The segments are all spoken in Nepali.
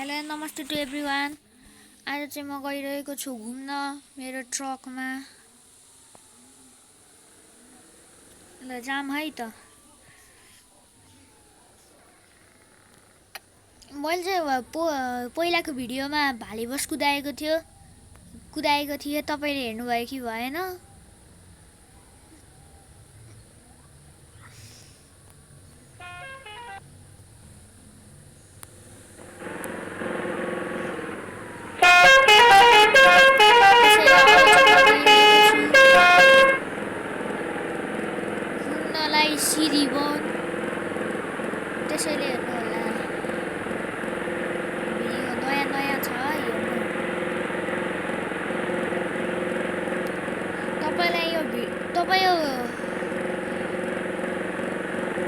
हेलो नमस्ते टु एभ्रिवान। आज चाहिँ म गइरहेको छु घुम्न मेरो ट्रकमा। ल जाम है त। मैले चाहिँ पहिलाको भिडियोमा भाले बस कुदाएको थिएँ। तपाईँले हेर्नुभयो कि भएन? घुम्नलाई सिरिवन, त्यसैले हेर्नु होला। भिडियो नयाँ नयाँ छ हेर्नु।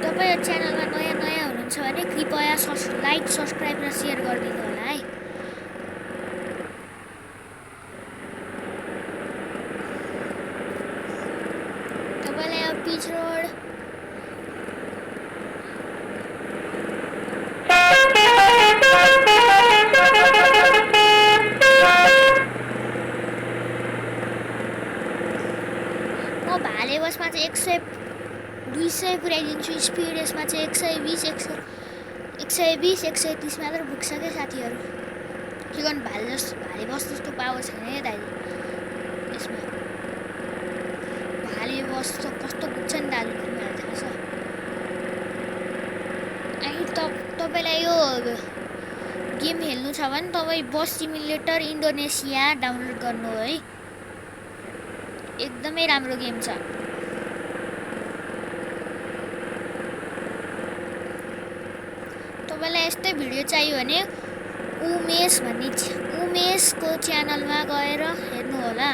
तपाईँ च्यानलमा नयाँ हुनुहुन्छ भने कृपया लाइक सब्सक्राइब र सेयर गरिदिनु होला है। तपाईँलाई अब पिच रोड म भाले बसमा चाहिँ 100-200 पुऱ्याइदिन्छु स्पिड। यसमा चाहिँ 120 130 मात्र पुग्छ क्या साथीहरू। चिकन भाले बस जस्तो पावर छैन है दाजु। यसमा भाले बस त कस्तो पुग्छ नि दाजु, तिमीलाई थाहा छ। अनि तपाईँलाई यो गेम खेल्नु छ भने तपाईँ बस सिमुलेटर इन्डोनेसिया डाउनलोड गर्नु है। एकदमै राम्रो गेम छ। तपाईँलाई यस्तै भिडियो चाहियो भने उमेशको च्यानलमा गएर हेर्नु होला।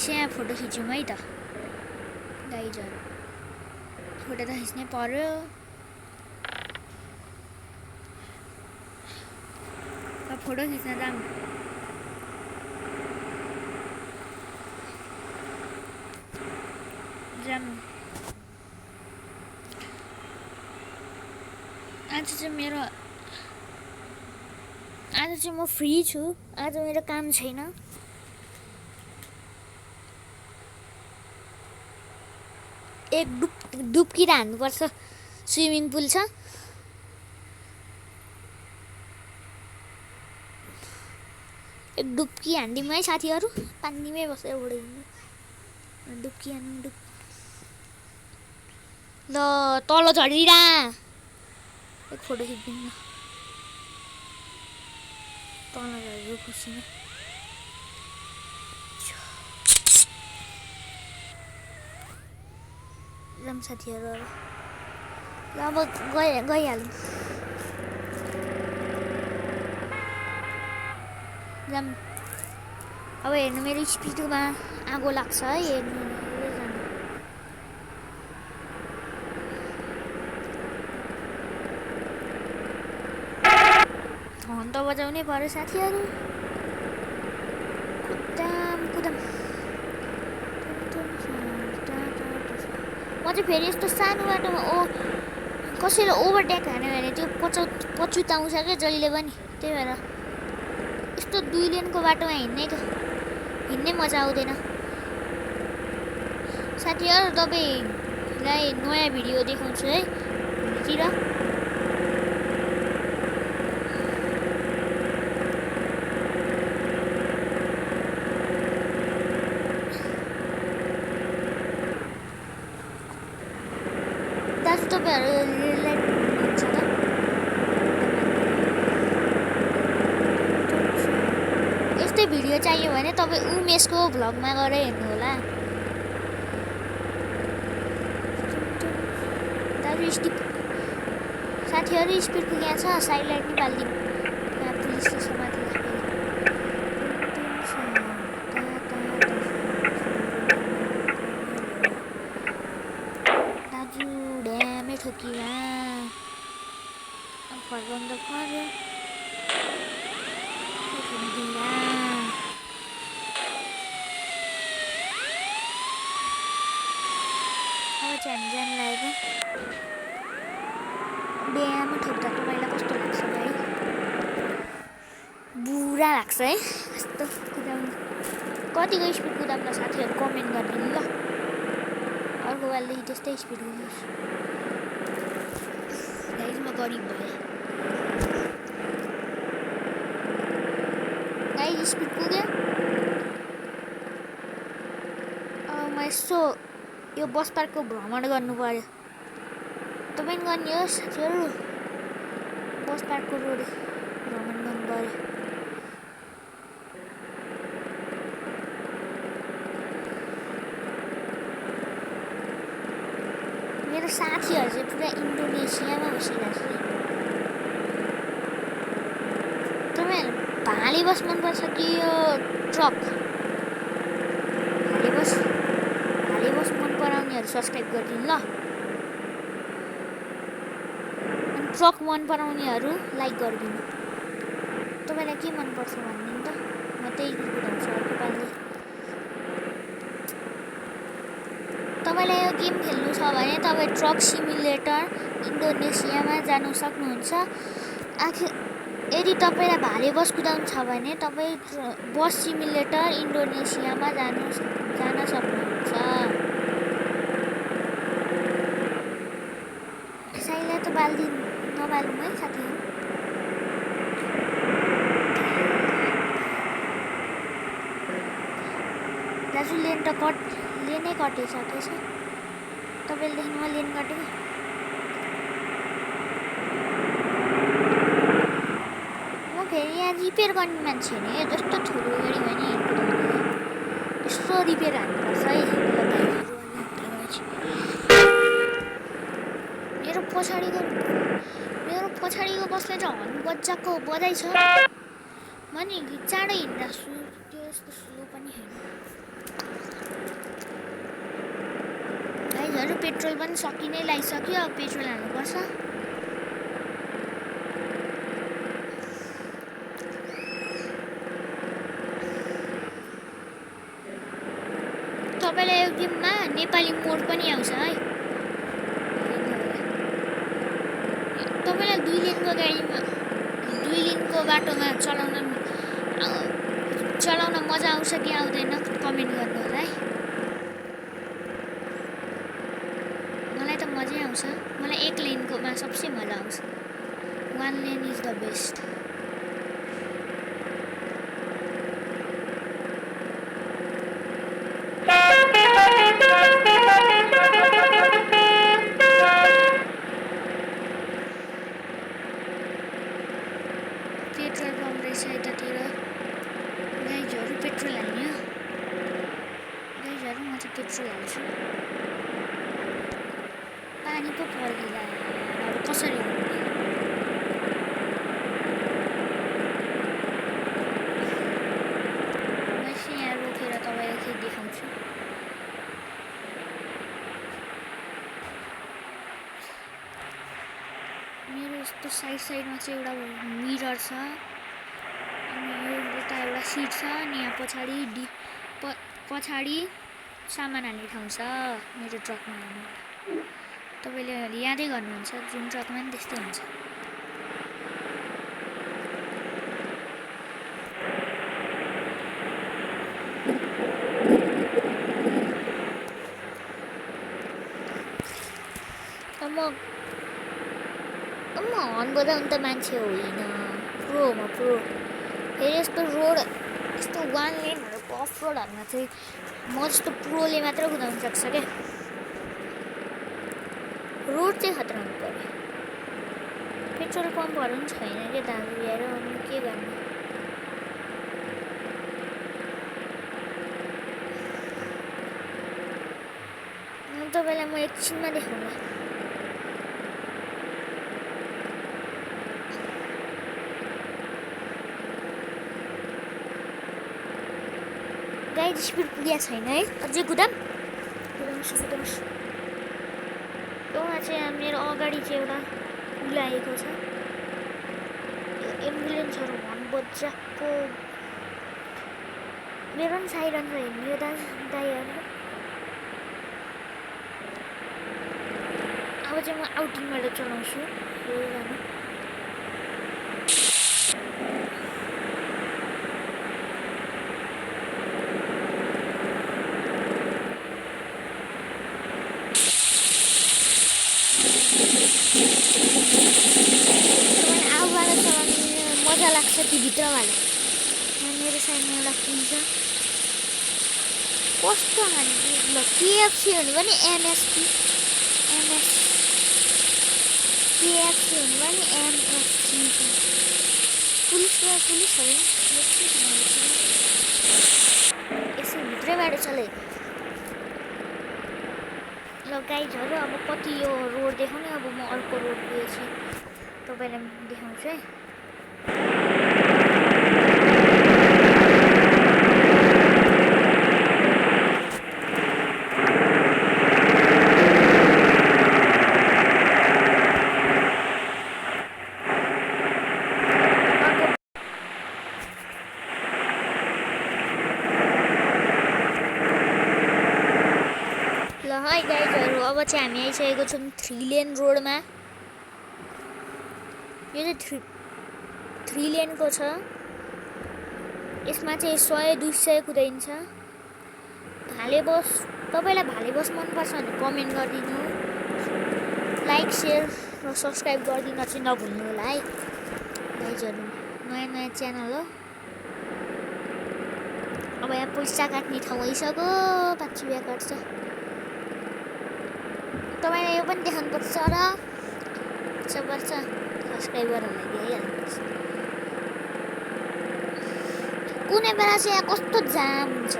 यहाँ फोटो खिच्यौँ है त दाइजन। फोटो त खिच्नै पर्यो। फोटो खिच्न जाऊँ। आज चाहिँ म फ्री छु। आज मेरो काम छैन। एक डुब्की हान्नुपर्छ। स्विमिङ पुल छ। एक डुब्की हान्दिउँ है साथीहरू। पानीमै बसेर उडिदिनु। डुब्की हान्नु। ल तल झरिरा। एक फोटो खिच्दिउँ न। तल झरेको खुसीमा। जाम साथीहरू अब। ल अब गइहालौँ। जाम। अब हेर्नु मेरो स्पिडमा आगो लाग्छ है। हेर्नु हर्न त बजाउनै पर्यो साथीहरू। कुदाम। म चाहिँ फेरि यस्तो सानो बाटोमा कसैले ओभरटेक हान्यो भने त्यो पछुताउँछ क्या जहिले पनि। त्यही भएर यस्तो 2 लेनको बाटोमा हिँड्नै मजा आउँदैन। साथीहरू तपाईँलाई नयाँ भिडियो देखाउँछु है भोलितिर। दाजु तपाईँहरू रेड लाइट हुन्छ त? यस्तै भिडियो चाहियो भने तपाईँ उमेशको भ्लगमा गएर हेर्नु होला। दाजु साथीहरू स्पिड पुगेको छ। साइड लाइट निकालिदिउँ। यहाँ पुलिसले समातेको छ। दाजु ड्यामै ठोकिरा। फर्काउनु त पर्यो। अब चाहिँ हामी जानु लागेको बिहामा ठोक्दा तपाईँलाई कस्तो लाग्छ भाइ? बुरा लाग्छ है कस्तो कुदाउनु। कतिको स्पिड कुदाउनु साथीहरू कमेन्ट गरिदिनु ल। अर्को पालिदेखि त्यस्तै स्पिड कुदाउँछु। गाइस म गरिब भएँ। गाइस स्पिड पुग्यो। अब म यसो यो बस पार्कको भ्रमण गर्नु पर्यो। तपाईँ पनि गर्ने हो साथीहरू? बस पार्कको रोड भ्रमण गर्नु पर्यो। मेरो साथीहरू चाहिँ पुरा इन्डोनेसियामा बसिरहेको छ। तपाईँहरू भाले बस मनपर्छ कि यो ट्रक? भाले बस मन पराउनेहरू सब्सक्राइब गरिदिनु ल। अनि ट्रक मन पराउनेहरू लाइक गरिदिनु। तपाईँलाई के मनपर्छ भनिदिनु त, म त्यही कुदाउँछु अर्को पालि। तपाईँलाई यो गेम खेल्नु छ भने तपाईँ ट्रक सिमुलेटर इन्डोनेसियामा जानु सक्नुहुन्छ। आखिर यदि तपाईँलाई भाले बस कुदाउनु छ भने तपाईँ बस सिमुलेटर इन्डोनेसियामा जान सक्नुहुन्छ। साइलाई त बाल्दी नबाल्नु है साथीहरू। दाजु लेनै कटिसकेछ। तपाईँले देख्नुमा लेन कटेको। म फेरि यहाँ रिपेयर गर्ने मान्छे नि जस्तो ठुलो गाडी भने यस्तो रिपेयर हान्नुपर्छ है। मेरो पछाडिको बसले चाहिँ हर्न बजाएको बजाइ छ। म नि चाँडै हिँड्दा छु, त्यो यस्तो स्लो पनि होइन। गाइजहरू पेट्रोल पनि सकिनै लागिसक्यो। अब पेट्रोल हाल्नुपर्छ। तपाईँलाई यो गेममा नेपाली मोड पनि आउँछ है। तपाईँलाई 2 लेनको गाडीमा 2 लेनको बाटोमा चलाउन मजा आउँछ कि आउँदैन कमेन्ट गर्नु होला है। मलाई त मजै आउँछ। मलाई 1 लेनकोमा सबसे मजा आउँछ। 1 lane is the best. Petrol pump रहेछ यतातिर। गाइजहरू पेट्रोल हाल्ने हो। गाइजहरू म चाहिँ पेट्रोल हाल्छु। पानी पो पर्दैन। अब कसरी हाल्ने? म चाहिँ यहाँ रोकेर तपाईँलाई के देखाउँछु। मेरो यस्तो साइडमा चाहिँ एउटा मिरर छ। अनि यो उता एउटा सिट छ। अनि यहाँ पछाडि सामान हाल्ने ठाउँ छ मेरो ट्रकमा। तपाईँले यादै गर्नुहुन्छ जुन ट्रकमा पनि त्यस्तै हुन्छ। म हर्न बजाउनु त मान्छे होइन, प्रो म प्रो। फेरि यस्तो 1 लेनहरूको अफ रोडहरूमा चाहिँ म जस्तो प्रोले मात्र कुदाउनु सक्छ क्या। रोड चाहिँ खतरा हुनु पर्यो। पेट्रोल पम्पहरू पनि छैन क्या दाजु हेर के गर्ने। तपाईँलाई म एकछिनमा देखाउँला। गाइड स्पिड पुगेको छैन है। अझै कुदाउँछु। एउटा चाहिँ मेरो अगाडि चाहिँ एउटा पुल आएको छ। एम्बुलेन्सहरू हर्न बजाएको मेरो पनि साइरन छ हिँड्ने दाइहरू अब चाहिँ म आउटिङबाट चलाउँछु यो गाडी आउबाट चलाउनु मजा लाग्छ कि भित्रवाला मेरो साइडमा एउटा पुल छ कस्तो हान्ने ल केएफसी हुनु पनि एमएसपी केएफसी हुनु पनि एमएससी पुलिसहरू यसो भित्रैबाट चले ल गाइजहरू अब कति यो रोड देखाउने अब म अर्को रोड गएपछि तपाईँलाई देखाउँछु है हाई गाइजहरू अब चाहिँ हामी आइसकेको छौँ 3 लेन रोडमा यो चाहिँ 3 लेनको छ यसमा चाहिँ 100-200 कुदाइन्छ भाले बस तपाईँलाई भाले बस मनपर्छ भने कमेन्ट गरिदिनु लाइक सेयर र सब्सक्राइब गरिदिन चाहिँ नभुल्नु होला है गाइजहरू नयाँ च्यानल हो अब यहाँ पैसा काट्ने ठाउँ आइसक्यो 5 रुपियाँ काट्छ तपाईँलाई यो पनि देखाउनुपर्छ र सब्सक्राइबरहरूलाई दिइहाल्नुपर्छ कुनै बेला चाहिँ यहाँ कस्तो जाम हुन्छ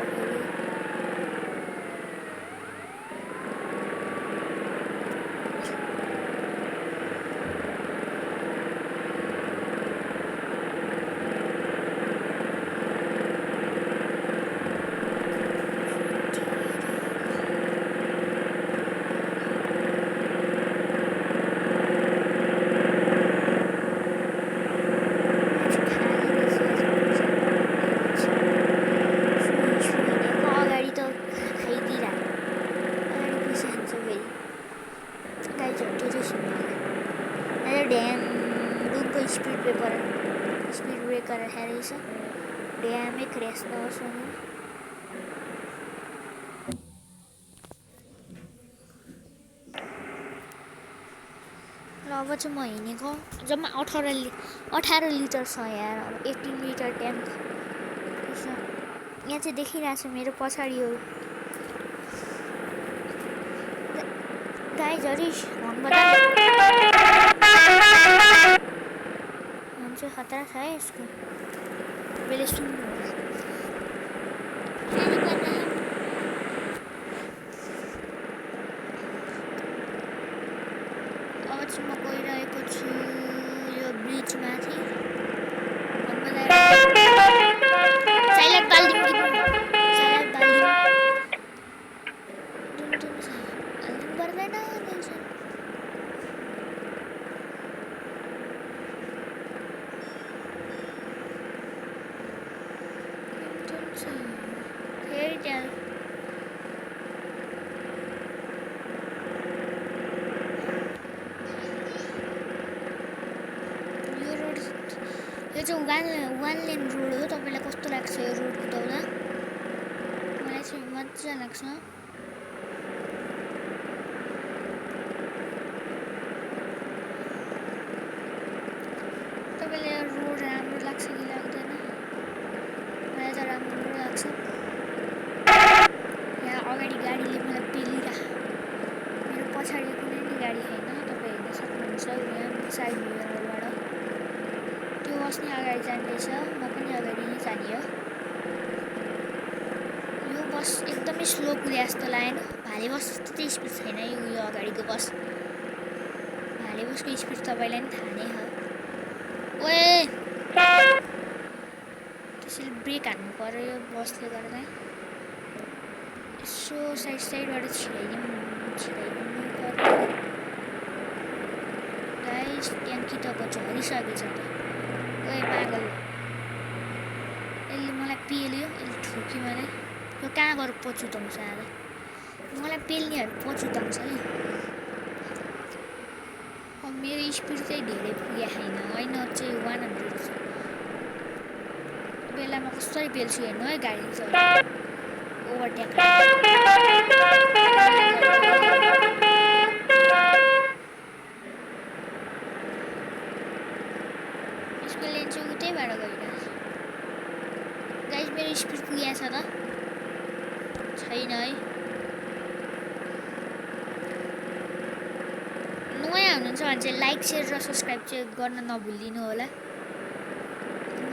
स्पीड ब्रेकर रहेछ ड्यामै क्र्यास नहोस् भने ल अब चाहिँ म हिँडेको जम्मा 18 लिटर छ यार 18 लिटर ट्याङ्क यहाँ चाहिँ देखिरहेको छ मेरो पछाडि हो गाइजहरू चाहिँ खतरा छ है यसको पहिले सुन्नु अब चाहिँ म गइरहेको छु यो ब्रिजमाथि साइलेन्ट बाल्दिम पर्दैन फेरि त्यहाँ यो रोड यो चाहिँ वान लेन रोड हो तपाईँलाई कस्तो लाग्छ यो रोड कुदाउँदा मलाई चाहिँ मजा लाग्छ तपाईँलाई रोड राम्रो लाग्छ कि लाग्दैन मलाई त राम्रो लाग्छ यहाँ अगाडि गाडीले मलाई पेलिरहेको मेरो पछाडि कुनै नि गाडी छैन तपाईँ हेर्न सक्नुहुन्छ यहाँ साइड मिररबाट त्यो बस नै अगाडि जाँदैछ म पनि अगाडि नै जाने हो यो बस एकदमै स्लो कुदे जस्तो लागेन भाले बस त्यति स्पिड छैन यो अगाडिको बस भाले बसको स्पिड तपाईँलाई पनि थाहा नै हो ओए त्यसैले ब्रेक हान्नु पर्यो यो बसले गर्दा यसो साइडबाट छिराइदिनु पर्यो गाइस ट्याङ्की त झरिसकेछ त गए पागल यसले मलाई पेल्यो यसले ठोक्यो मलाई यो कहाँ गएर पछुताउँछ आज मलाई पेल्नेहरू पछुताउँछ है अब मेरो स्पिड चाहिँ धेरै पुगेको छैन होइन चाहिँ 100 छ बेलामा कसरी पेल्छु हेर्नु है गाडी चाहिँ ओभरटेक यसको लेन चाहिँ उतैबाट गइरहेछ गाइस मेरो स्पिड पुगेको छ त छैन है नयाँ हुनुहुन्छ भने चाहिँ लाइक सेयर र सब्सक्राइब चाहिँ गर्न नभुलिदिनु होला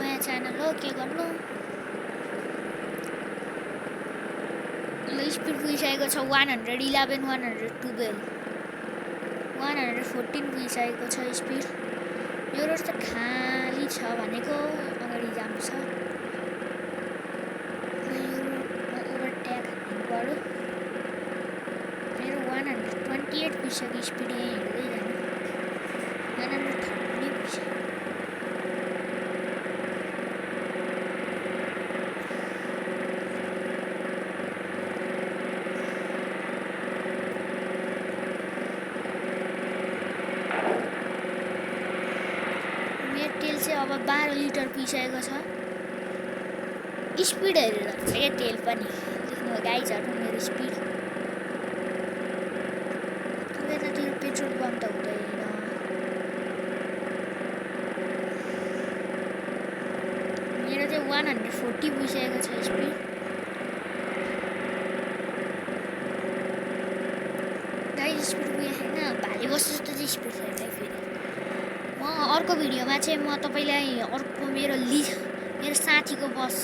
नयाँ च्यानल हो के गर्नु ल स्पिड पुगिसकेको छ 111 112 114 पुगिसकेको छ स्पिड यो रोड त खाली छ भनेको अगाडि जान्छ ओभरटेक हान्नु पर्यो मेरो 128 पुगिसक्यो स्पिड यहीँ हिँड्दै जानु 130 पुगिसक्यो तेल चाहिँ अब 12 लिटर पिइसकेको छ स्पिड हेरेर छ क्या तेल पनि देख्नु गाइजहरू मेरो स्पिड यतातिर पेट्रोल पम्प त हुँदैन मेरो चाहिँ 140 पुगिसकेको छ स्पिड गाइज स्पिड पुगेको छैन भाले बस्छु जस्तो चाहिँ स्पिड छैन फेरि म अर्को भिडियोमा चाहिँ म तपाईलाई अर्को मेरो साथीको बस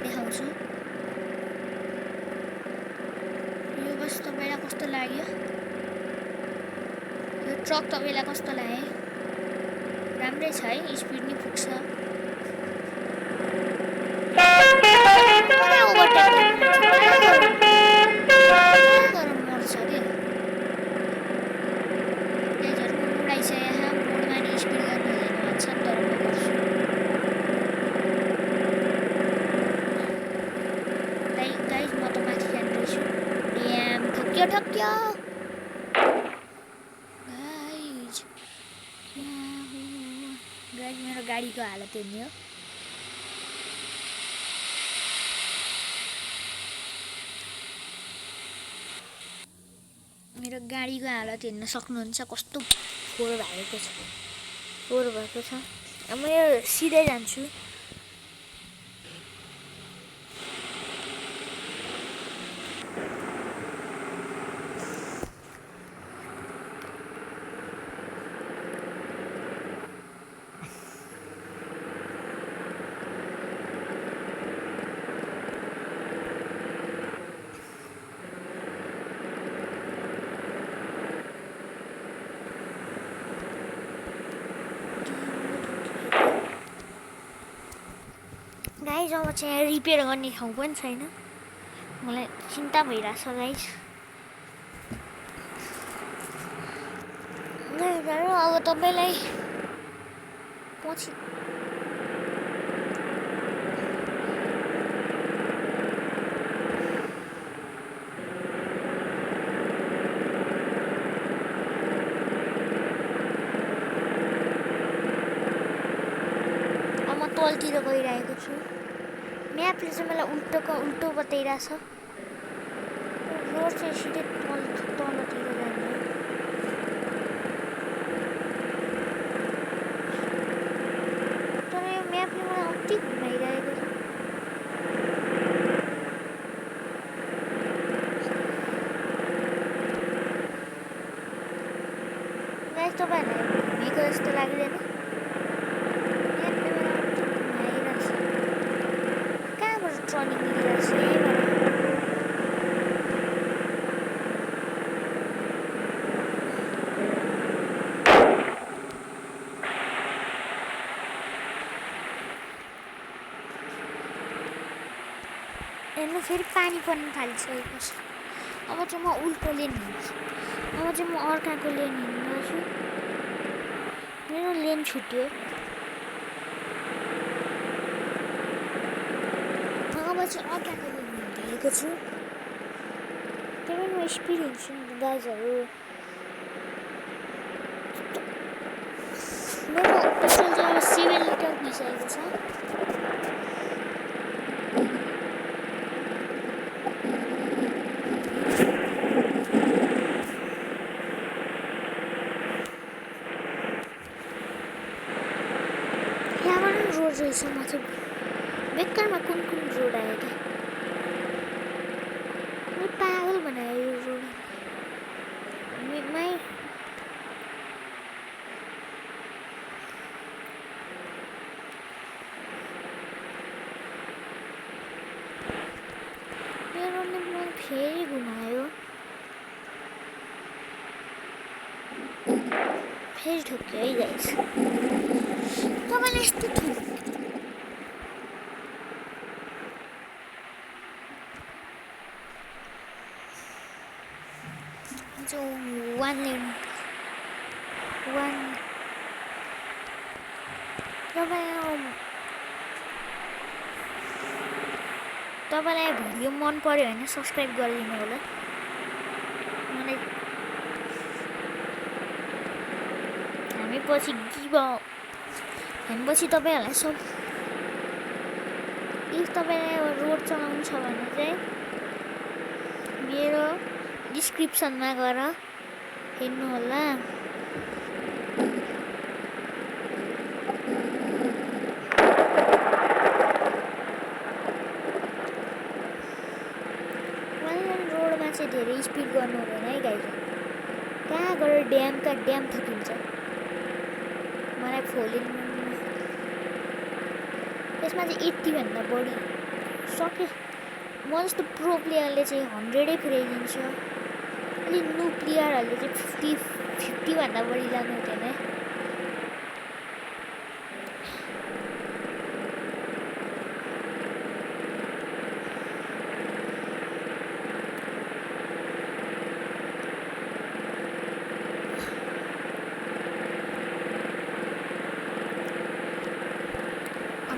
देखाउँछु यो बस तपाईलाई कस्तो लाग्यो यो ट्रक तपाईलाई कस्तो लाग्यो राम्रै छ है स्पिड नि पुग्छ मर्छ के ठक्क्यो गाइज मेरो गाडीको हालत हेर्ने हो मेरो गाडीको हालत हेर्न सक्नुहुन्छ कस्तो फोहोर भएको छ अब म यो सिधै जान्छु गाइज अब चाहिँ रिपेयर गर्ने ठाउँ पनि छैन मलाई चिन्ता भइरहेछ गाइज अब तपाईलाई पछि अब म तलतिर गइरहेको छु म्यापले चाहिँ मलाई उल्टो बताइरहेछ रोड चाहिँ सिधै तलतिर जाने तर यो म्यापले मलाई अति घुमाइरहेको छ गाइस तपाईहरुलाई घुमेको जस्तो लाग्दैन ट्रनिङ लिइरहेछ हेर्नु फेरि पानी पर्न थालिसकेको छ अब चाहिँ म उल्टो लेन हिँड्छु अब चाहिँ म अर्काको लेन हिँड्दैछु मेरो लेन छुट्यो चाहिँ अर्काको लिएको छु त्यही पनि म स्पिड हिँड्छु नि गाइजहरू मेरो पेट्रोल चाहिँ अब 7 लिटर भइसकेको छ यहाँबाट रोड रहेछ माथि बेकारमा कुन रोड आयो त म पागल बनायो यो रोड रोडले मलाई फेरि घुमायो फेरि ठोक्यो है गाइस तपाईँले यस्तो one lane तपाईँलाई भिडियो मन पर्यो भने सब्सक्राइब गरिदिनु होला मलाई हामी पछि हामीपछि तपाईँहरूलाई सब इफ तपाईँलाई रोड चलाउनु छ भने चाहिँ मेरो डिस्क्रिप्सनमा गएर हेर्नु होला रोडमा चाहिँ धेरै स्पिड गर्नु हुँदैन है गाइस कहाँ गएर ड्याम थपिन्छ मलाई फोलिङ यसमा चाहिँ 80 भन्दा बढी सके म जस्तो प्रो प्लेयरले चाहिँ 100 पुऱ्याइदिन्छ अलि न्यू प्लेयरहरूले चाहिँ 50 भन्दा बढी लानु हुँदैन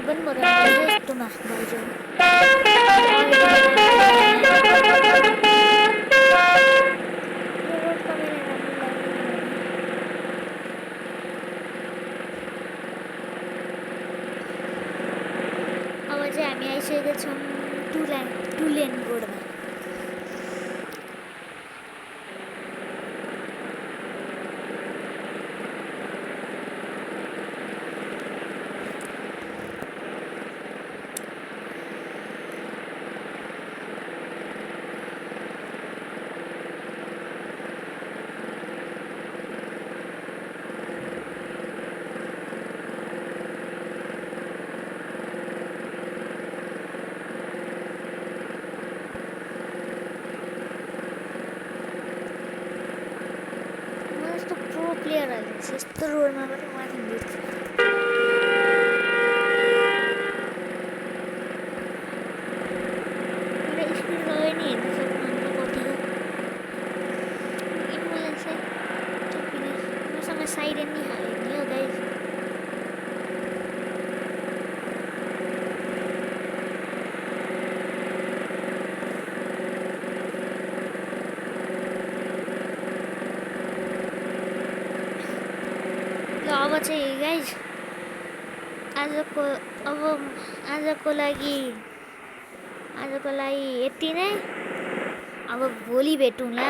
पनि मजा यस्तोमा भाइजू अब चाहिँ हामी आइसकेका छौँ टु लेन रोडमा प्लेयरहरूले चाहिँ यस्तो रोडमा पनि माथि हिँड्छ मेरो स्पिड गयो नि हेर्नु सक्नुहुन्छ कतिको एम्बुलेन्स चाहिँ मसँग साइरेन नि हाल्यो नि हो गाइस अब चाहिँ गाइज आजको लागि यति नै अब भोलि भेटौँला